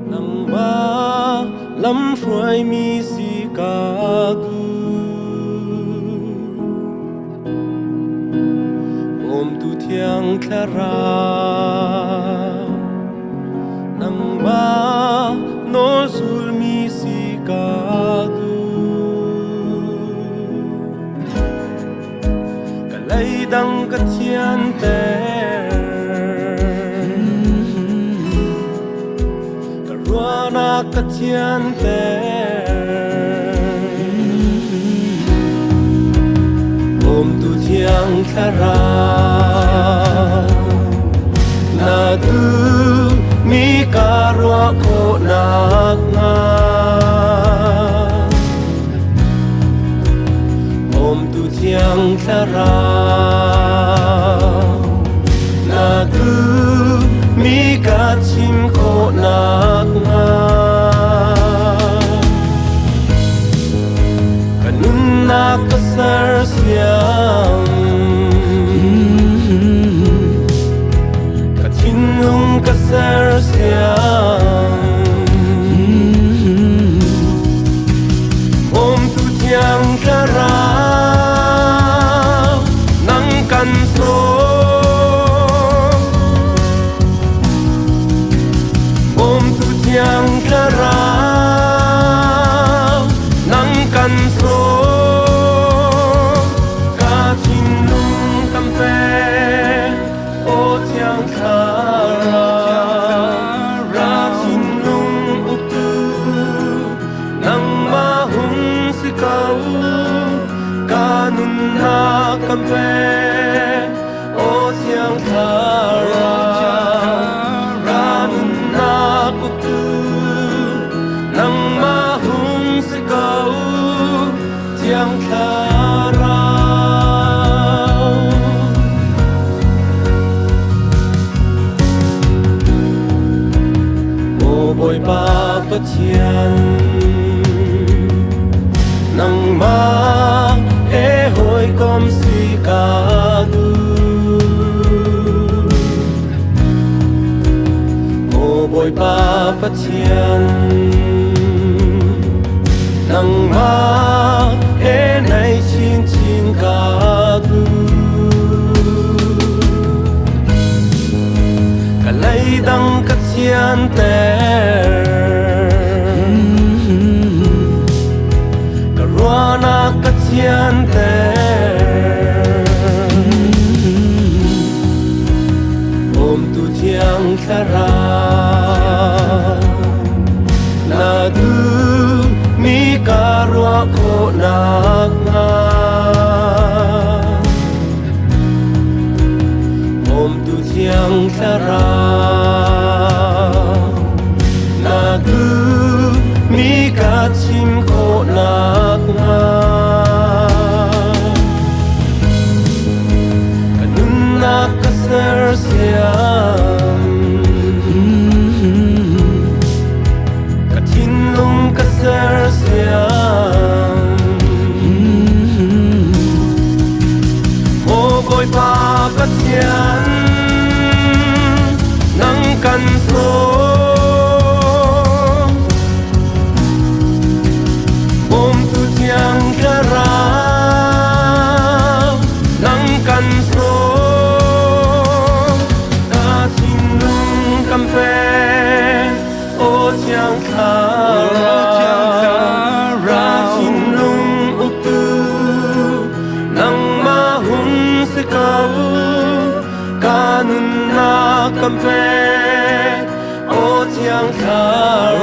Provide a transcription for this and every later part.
Nangmah lamhruaimi si ka duh. Bawmtu Thiang Thlarau, nangmah nawl zulmi si ka duh. Ka leidang ka thianter, ka ruahnak ka thianter. Bawmtu Thiang Thlarau, na duhmi ka ruah khawh nakhnga. Bawmtu Thiang Thlarau, na duhmi ka chim khawh nakhnga. Ka nunnak ka sersiam, ka thinlung ka sersiam. Bawmtu Thiang Thlarau, nang kan sawm. Bawmtu Thiang Thlarau, nang kan sawm. Ka thinlung kan pek, aw Thiang Thlarau. Ka thinlung uktu, nangmah hung si ko. Ka nunnak kan pek, aw Thiang Thlarau. Ka nunnak uktu, nangmah hung si ko. Thiang Thlarau. Maw Bawipa Pathian, nangmah he hawikom si ka duh. Maw Bawipa Pathian, nangmah he nai chinchin ka duh. Ka leidang ka thianter, ka ruahnak ka thianter. Bawmtu Thiang Thlarau, na duhmi ka ruah khawh nakhnga. Bawmtu Thiang Thlarau, na duhmi ka chim khawh nakhnga. Ka nunnak ka sersiam, ka thinlung ka sersiam. Maw Bawipa Pathian, nang kan sawm. Bawmtu Thiang Thlarau, nang kan sawm. Ka thinlung kan pek, aw Thiang Thlarau. Ka thinlung uktu, nangmah hung si ko. Ka nunnak kan pek, aw Thiang Thlarau.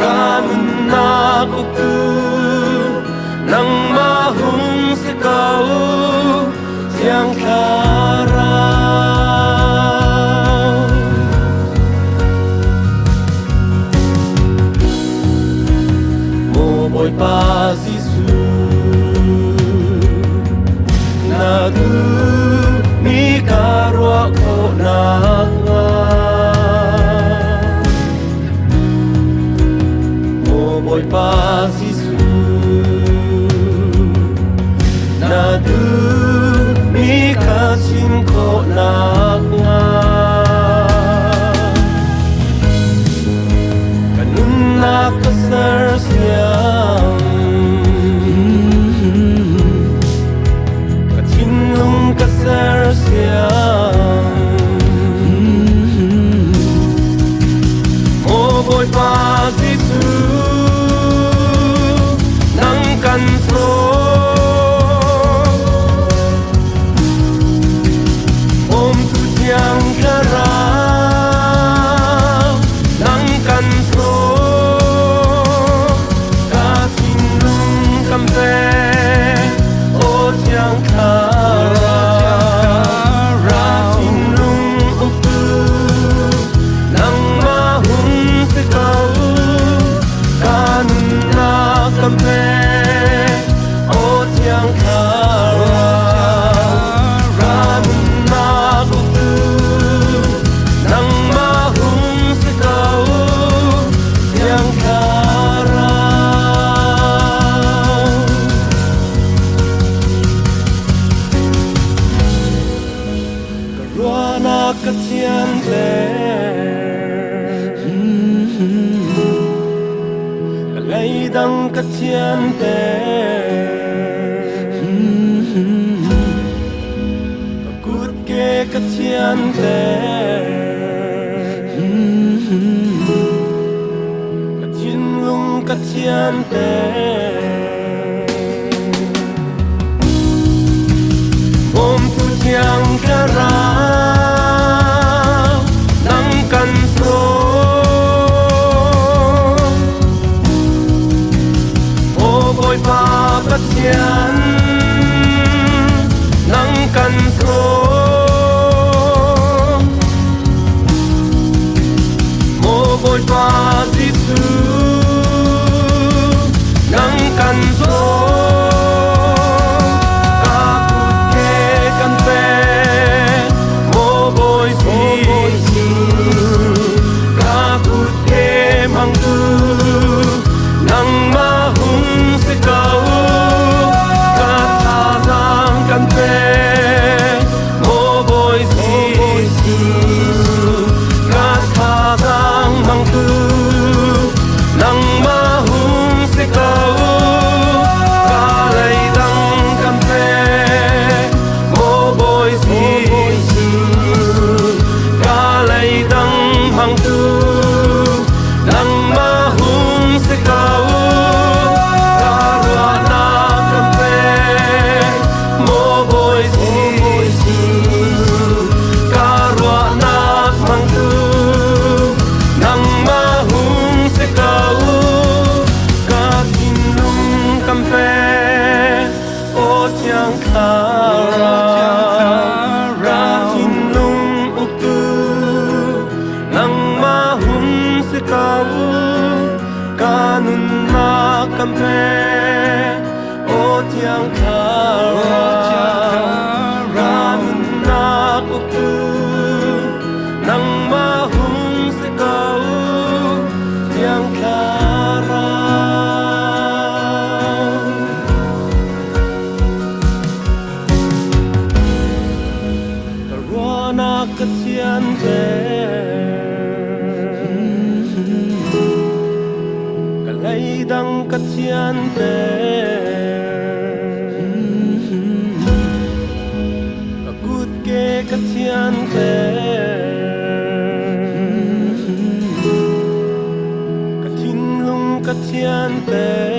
Ka nunnak uktu, nangmah hung si ko. Thiang Thlarau. Maw Bawipa Jesuh, na duhmi ka ruah khawh nakhnga. leidang ka thianter. Ka kutke ka thianter. Ka thinlung ka thianter. Bawmtu Thiang Thlarau, nang kan sawm. Aw Bawipa Pathian, nang kan sawm. Maw Bawipa Jesuh, nang kan sawm. Ka kutke kan pek, maw Bawi Jesuh, ka kutke hmangtu, nangmah hung si ko. Ka thazaang kan pek, maw Bawi Jesuh, ka thazaang hmangtu, nangmah hung si ko. Ka leidang kan pek, maw Bawi Jesuh, ka leidang hmangtu, nangmah hung si ko. Ka ruahnak kan pek, maw Bawi Jesuh, ka ruahnak hmangtu, nangmah hung si ko. Ka thinlung kan pek, aw Thiang Thlarau, ka thinlung uktu, nangmah hung si ko. Ka nunnak kan pek, aw Thiang Thlarau, ka nunnak uktu, nangmah hung si ko, Thiang Thlarau. Ka ruahnak ka thianter, ka leidang ka thianter, ka kutke ka thianter, ka thinlung ka thianter.